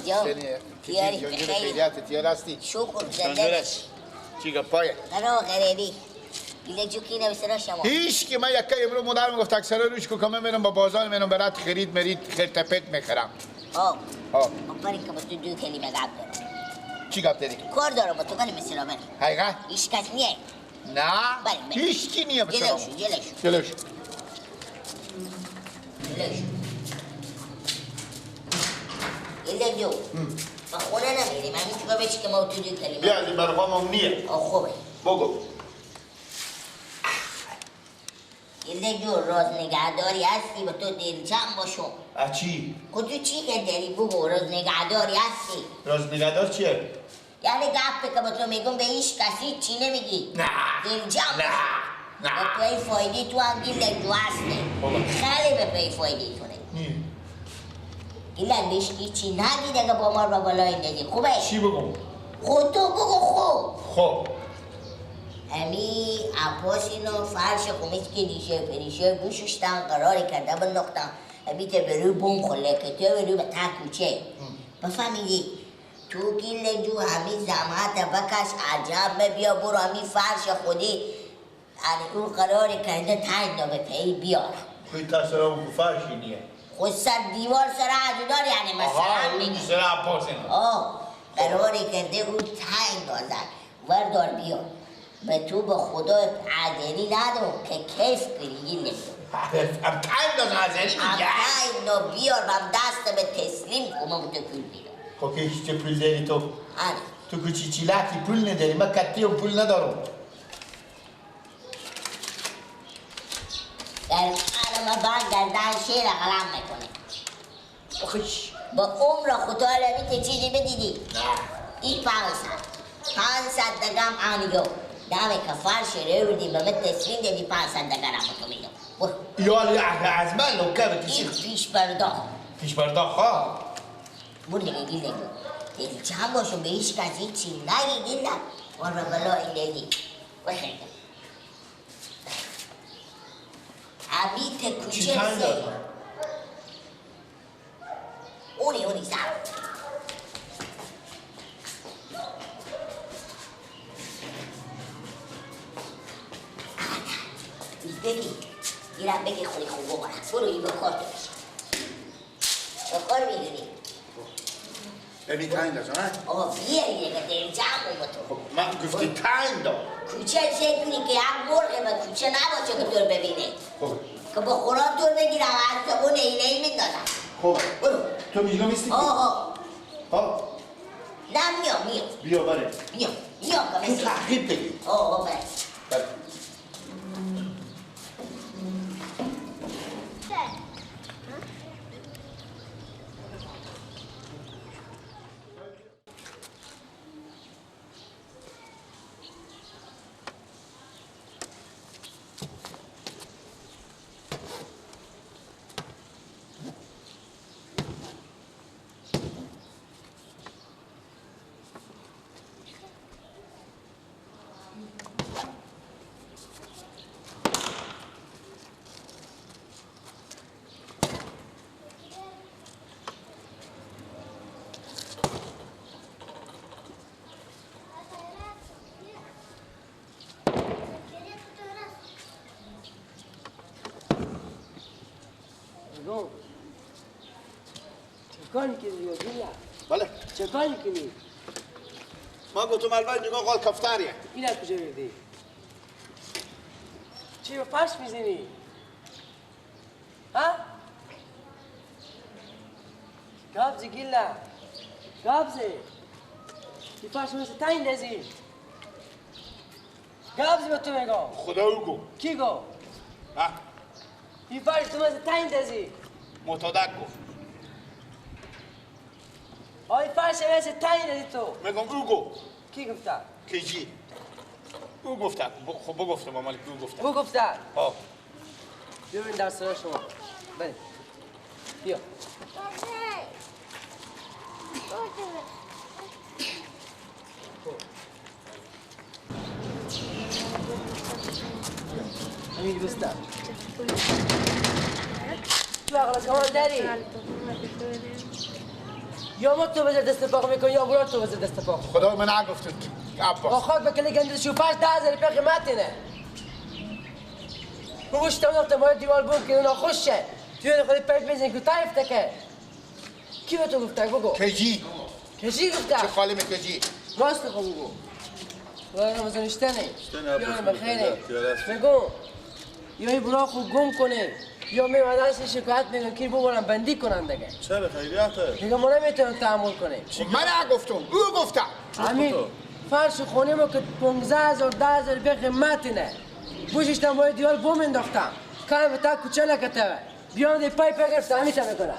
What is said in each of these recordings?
جان. تیاری خیریت تیار هستی؟ شکر زنده. چی گپایه؟ قرار غریبی. گیله جو کی نویسه شما؟ هیچ که من یکه امرو مادرم گفت اکثرا روش کو کمه میرم با بازار میرم برات خرید مرید خرتپت میخرم. آه. آه. آفرین که با تو دو کلمه گپ دارم. چی گپ داری؟ کار دارم با تو کلمه سلامه. حقیقت؟ هیچ کس نیه. نه. هیچ کی نیه. جلوشو جلوشو. جلوشو. جلوشو. گیله جو. ما خونه نمیریم همین چوبه بچی که ما تو دو کلمه. بیا از این برقام نیه. آه خوبه. بگو. گیله جو راز نگهداری هستی با تو دلجم باشم. چی؟ خود تو چی که داری بگو راز نگهداری هستی. راز نگهدار چیه؟ یعنی گپه که با تو میگم به هیچ کسی چی نمیگی. نه. دلجم نه. نه. با پی فایده تو هم گیله جو هستی. خیلی به پی فایده تونه. گیله بهش چی نگی دیگه با ما رو بالای ندی. خوبه؟ چی بگم؟ خود تو بگو خوب. خوب. همی عباس اینا فرش خمیز که دیشه پریشه گوششتن قراری کرده بنداختن همی ته به روی بوم خله که تو به روی به ته کوچه بفهمیدی تو گیله جو همی زحمت بکش عجب بیا برو همی فرش خودی یعنی اون قراری کرده تنگ به پی بیار. خود تا سرام فرشی نیه. خود سر دیوار سر عجودار یعنی مثلا میگی سر عباس اینا. آه قراری کرده اون تنگ دازد وردار بیا به تو به خدا عدلی ندارم که کیف کنی گیله. هم تنگ دازم عدلی میگه. هم تنگ دو بیار بم دست به تسلیم کنم تو پول میدم. خب که هیچ پول داری تو؟ آره. تو کوچی چیلکی پول نداری من کتی و پول ندارم. در من بند گردن شیر قلم میکنه. آخیش. با عمر خدا لمی که چیزی بدیدی؟ نه. این 500 دگم آنیو. دمه که فرش رو به من تسلیم دادی 500 دگم تو میدم. برو. یا از من لوکه به کسی. این پیش پرداخت. پیش پرداخت ها. برو دیگه گیل نگو. دل جمع باشو به هیچ کسی چی نگی گیل نگو. برو بلا این دیدی. بخیر. عبیت کوچه سه. اونی اونی سر. بگی گیرم بگی خوری خوب بخورم برو این به کار تو بشه به کار میدونی ببین تنگ داشت ها؟ آقا بیاری دیگه دل جمع با تو. خب من گفتی تنگ دار کوچه سه دونی که یک مرغه و کوچه نباشه که تو رو ببینه. خب که با خوران تو رو بگیرم از اون اینه ای میندازم. خب برو تو میجگاه میستی؟ آه آه نه میام میام بیا بره میام میام که تو تحقیب بگی. آه بله بله. چه کار میکنی گیلا؟ بله چه کار میکنی؟ ما گفتم اول نگاه قال کفتاریه. این از کجا بردی؟ چی به فرش میزنی؟ ها؟ قبضی گیلا قبضه این فرش مثل تنگ دزی قبضی به تو میگم. خدا او گو. کی گو؟ ها؟ این فرش تو مثل تنگ دزی. متادک گفت. آی فرش مثل تنگ دزی تو. میگم او گو. کی گفته؟ کی او گفته. خب بگفته ما مالک او گفته. او گفته؟ آه. ببین در سر شما. بله. بیا. همین بسته. تو عقل کمان داری؟ یا ما تو بزر دست پاک میکنی یا برا تو بزر دست پاک. خدا من نگفت عباس. آخر به کلی گندید شو فرش 10,000 روپیه قیمت اینه. بگوش تا باید دیوار بوم که اونا خوش شه. توی خود پرت میزنی که تعریف تکه. کی به تو گفته بگو؟ کجی؟ کجی گفته؟ چه خاله کجی؟ راست خو بگو. خدا رمضان اشتنه. یا بخیره. بگو. یا این برا خو گم کنه یا می ازش شکایت میکنم که ببرم بندی کنن دیگه. چرا خیریته؟ دیگه ما نمیتونیم تحمل کنیم. من نگفتم، او گفته. همین فرش خونه ما که 15,000 10,000 به قیمت نه. بوششتم باید دیوار بوم انداختم. کم به تا کوچه لکته. بیام دی پای گرفتم همین تا میکنم.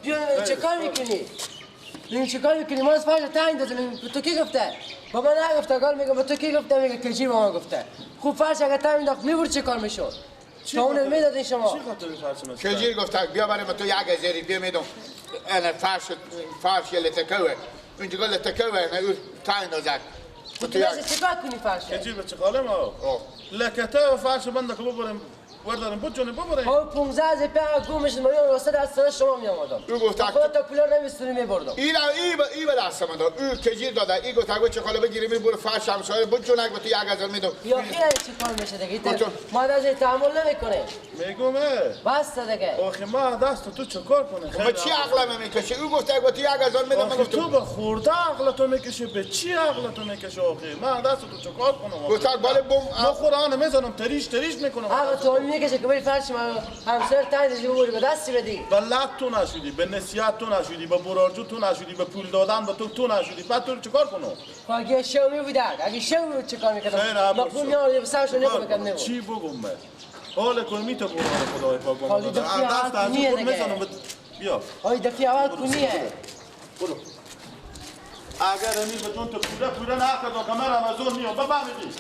بیام چه کار میکنی؟ میگم چه کار میکنی؟ ما از فرش تعیین دادیم. به تو کی گفته؟ بابا نگفته. گال میگم به تو کی گفته؟ میگه کجی به ما گفته. خوب فرش اگه تعیین انداخت میبرد چه کار میشد؟ تا اون میدادین شما. چی خاطر فرش مثلا؟ کجی گفته بیا برای تو 1,000 بیا میدم. انا فرش لتکوه. اونجا لتکوه نه او تعیین داد. تو چه کار کنی فرش؟ کجی به چه خاله ما؟ لکته و فرش بنده که ببریم وردارم بجونه ببریم. خب 15,000 پیغ گمش ما یه واسه دست شما می آمدم. او گفت خدا تا پولا نمیستونی میبردم. ای به دست من داد. او کجی داده. ای گفت اگه چه خاله بگیری برو فرش همسایه بجونه به تو 1,000 میدم. یا خیر چه کار میشه دیگه؟ ما از تحمل نمیکنه. میگم بس دیگه. آخه ما دست تو چه کار کنه؟ خب چی عقلم میکشه؟ او گفت اگه تو 1,000 میدم. من گفتم تو به خورده عقل تو میکشه به چی عقل تو میکشه آخه؟ ما دست تو چه کار کنم؟ گفت بالا بم ما قرآن میزنم تریش تریش میکنم. عقل میکشه که بری فرش ما همسر تایید ببری به دستی بدی. به لط تو نشدی، به نصیحت تو نشدی، به برارجو تو نشدی، به پول دادن به تو نشدی. بعد تو چیکار کنم؟ خب اگه شو میبودن، اگه شو میبود چیکار میکردم؟ مقبول میآورد به سرش نمیکرد نمیبود. چی بگم من؟ حال کنمی تو برار خدای پاک با من. دست از خود میزنم بیا. آی دفعه اول کنیه. برو. اگر امی بدون تو پوله نکرد که من رمضان میام بابا میگی.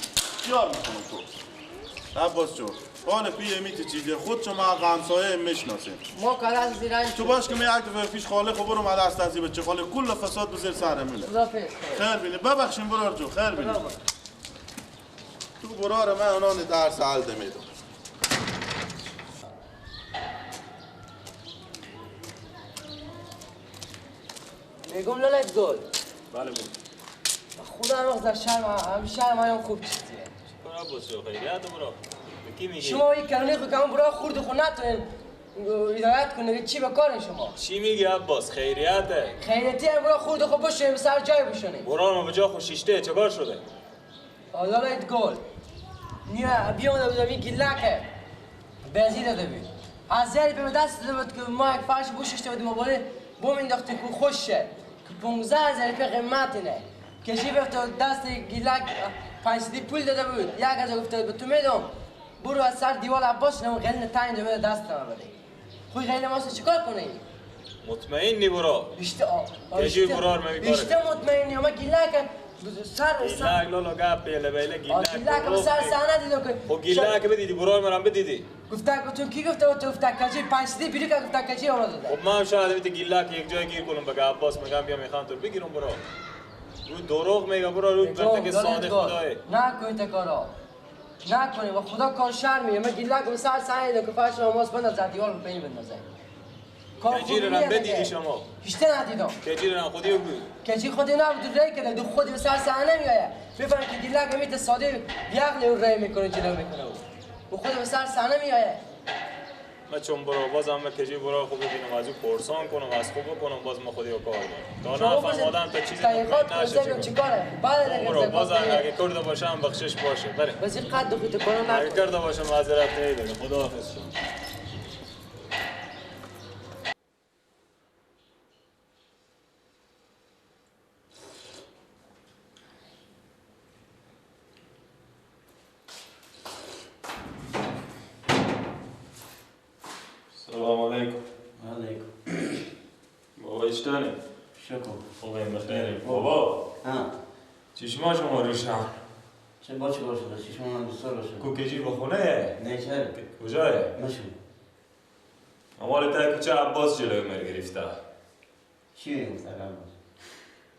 چیار میکنم تو؟ عباس جون حال پی میتی چیزی خود شما همسایه میشناسیم ما کار از زیران تو باش که می یک دفعه پیش خاله خب برو دست از بچه خاله کل فساد به زیر سر میله. خدافظ. خیر بینی ببخشیم برار جو خیر بینی تو برار من اونان درس حل میدم. میگم لالت گل. بله بود. خدا هم در شرم هم شرم هم خوب چیزیه. چیکار عباس جو خیریت برا کی میگی؟ شما این کلمه خو که برا خورد خو نتونین هدایت کنه چی به کار شما؟ چی میگی عباس؟ خیریته. خیریتی هم برا خورد خو بشونیم سر جای بشونیم. برا ما به جا خوشیشته چیکار شده؟ لالت گل. نیا بیام بودم این گیلکه بنزین داده بود. از زیر به دست داده بود که ما یک فرش بوششته بودیم موبایل بوم انداختیم که خوش شه که 15,000 روپیه قیمت اینه. کشی بیفته دست گیلک 5 پول داده بود. 1,000 گفته به تو میدم برو از سر دیوال عباس نمو غیل نتاین دو دست من بده. خوی غیل ماست چیکار کنی؟ مطمئن نی برو. اشته کجی برار می کاره. اشته مطمئنی اما گیلک سر گیلک لالا گپ بیله بیله گیلک. گیلک سر صحنه دیدم که خب گیلک بدیدی برار مرام بدیدی. گفته تو کی گفته تو گفته کجی 5 بیری که گفته کجی آورده داده. خب من هم شاید میت گیلک یک جای گیر کنم بگه عباس میگم بیا میخوام تو بگیرم برو. رو دروغ میگه برو رو برته که صادق خدای. نکنید کارا. نکنی و خدا کار شرمیه. من گیلک به سر صحنه دیدم که فرش ماست بنداز از دیوار به پایین بندازه. کجی رو بدیدی شما؟ هیچ ندیدم. کجی رو خودی بود. کجی خودی نبود ری کرده دو خودی به سر صحنه میآید. بفهم که گیلک میت ساده بیعقل او ری میکنه جلو میکنه او. خود به سر صحنه میآید. من چون برو بازم من کجی برو خوب ببینم از او پرسان کنم از خوب بکنم باز ما خودی کار دارم. تا نفهم آدم تا چیزی نشه چیکاره؟ بعد برو باز اگه کرده باشم بخشش باشه. بره. بس این قد خودت کنم اگه کرده باشم معذرت نمیدم. خداحافظ شما. سلام علیکم. علیکم. بابا اشتانه. شکر. خوبیم بخیریم. بابا. ها. چشما شما روشن. چه با چه باشه؟ چشما من دوست روشن. کو کجی بخونه؟ نه چرا؟ کجاه؟ نشو. امال تا کوچه عباس جلوی مر گرفته. چی میگفت عباس؟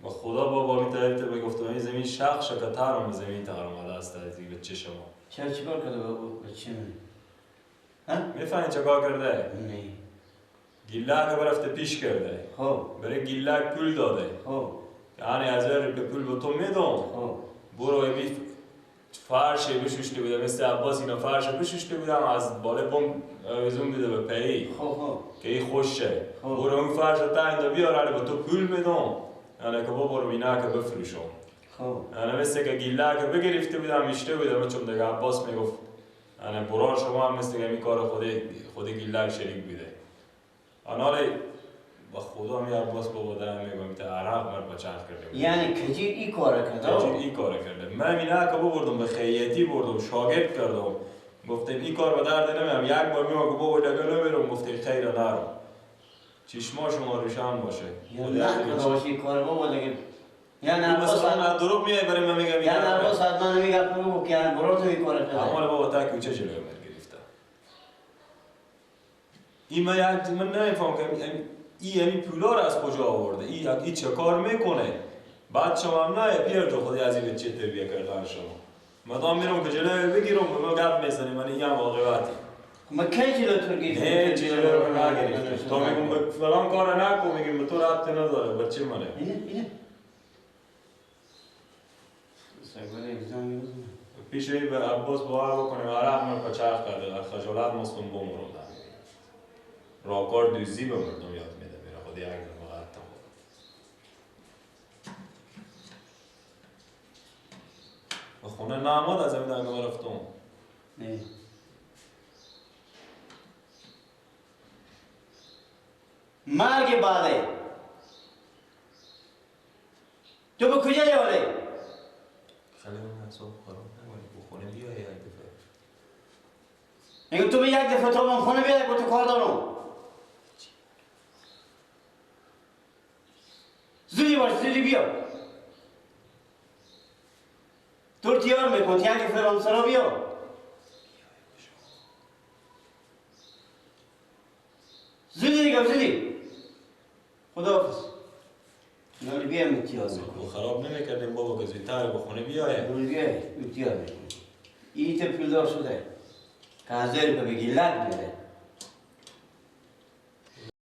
با خدا بابا می تعریف به گفتم زمین شق شد ترم زمین ترم اومده است دیگه به چشم. چرا چیکار کرده بابا؟ به چی می؟ ها؟ میفهمی چه کار کرده؟ نه. گیلک برفته پیش کرده. خب. برای گیلک پول داده. خب. یعنی از به پول به تو میدم. خب. برو امی فرش بشوشته بودم مثل عباس اینا فرش بشوشته بودم از بالا بم آویزون بوده به پی. خب خب. که این خوشه. خب. برو اون فرش تا بیار به تو پول میدم. یعنی که برو اینا که بفروشم. خب. یعنی مثل که گیلک بگرفته بودم میشته بودم چون دیگه عباس میگفت یعنی برار شما هم مثل که این کار خود گیلک شریک بوده. آنالی با خدا می عباس بابا دارم میگم تا عرق بر بچرخ کرده. یعنی کجیر این کار کرده؟ کجیر این کار کرده. من اینا که بردم به خیاطی بردم شاگرد کردم. گفتم این کار به درد نمیم. یک بار میگم که بابا دیگه نمیرم. گفته خیر نرو. چشما شما روشن باشه. یعنی نه باشه این کار بابا دیگه. یعنی عباس من دروغ میای برای من میگم. یعنی عباس حتما نمیگه بگو که یعنی برو تو این کار کرده. اما بابا تا کوچه جلوی من گرفته. این من نمیفهم که این یعنی پولا رو از کجا آورده؟ این چه کار میکنه؟ بعد شما هم نه پیر جو خودی از این چه تربیه کردن شما. مدام میرم که جلوی بگیرم به ما گپ میزنی من این هم واقعیتی. ما کی جلو تو گرفتی؟ نه جلو رو نگرفتی. تو میگم به فلان کار نکن میگم به تو ربطی نداره بچه منه. اینه اینه. سگوله پیش این به عباس باور بکنیم عرق من پچرخ کرده خجالت مستم بمرم. راکار دوزی به مردم یاد میده میره خود یک دفعه تا به خونه نامد از این دنگه رفتم. نه مرگ باده تو به کجا جواره؟ خیلی من اعصاب خراب نکنی به خونه بیای یک دفعه. میگم تو به یک دفعه تو من خونه بیای با تو کار دارم. زودی باش زودی بیا. تو تیار میکن یک دفعه سرا بیا. زودی دیگه زودی. خداحافظ. نوری بیا امتیاز میکنی. خراب نمیکردیم بابا که زودتر به خونه بیایه. نوری بیا امتیاز میکنی. ایت پولدار شده. که هزار به گیلک میده.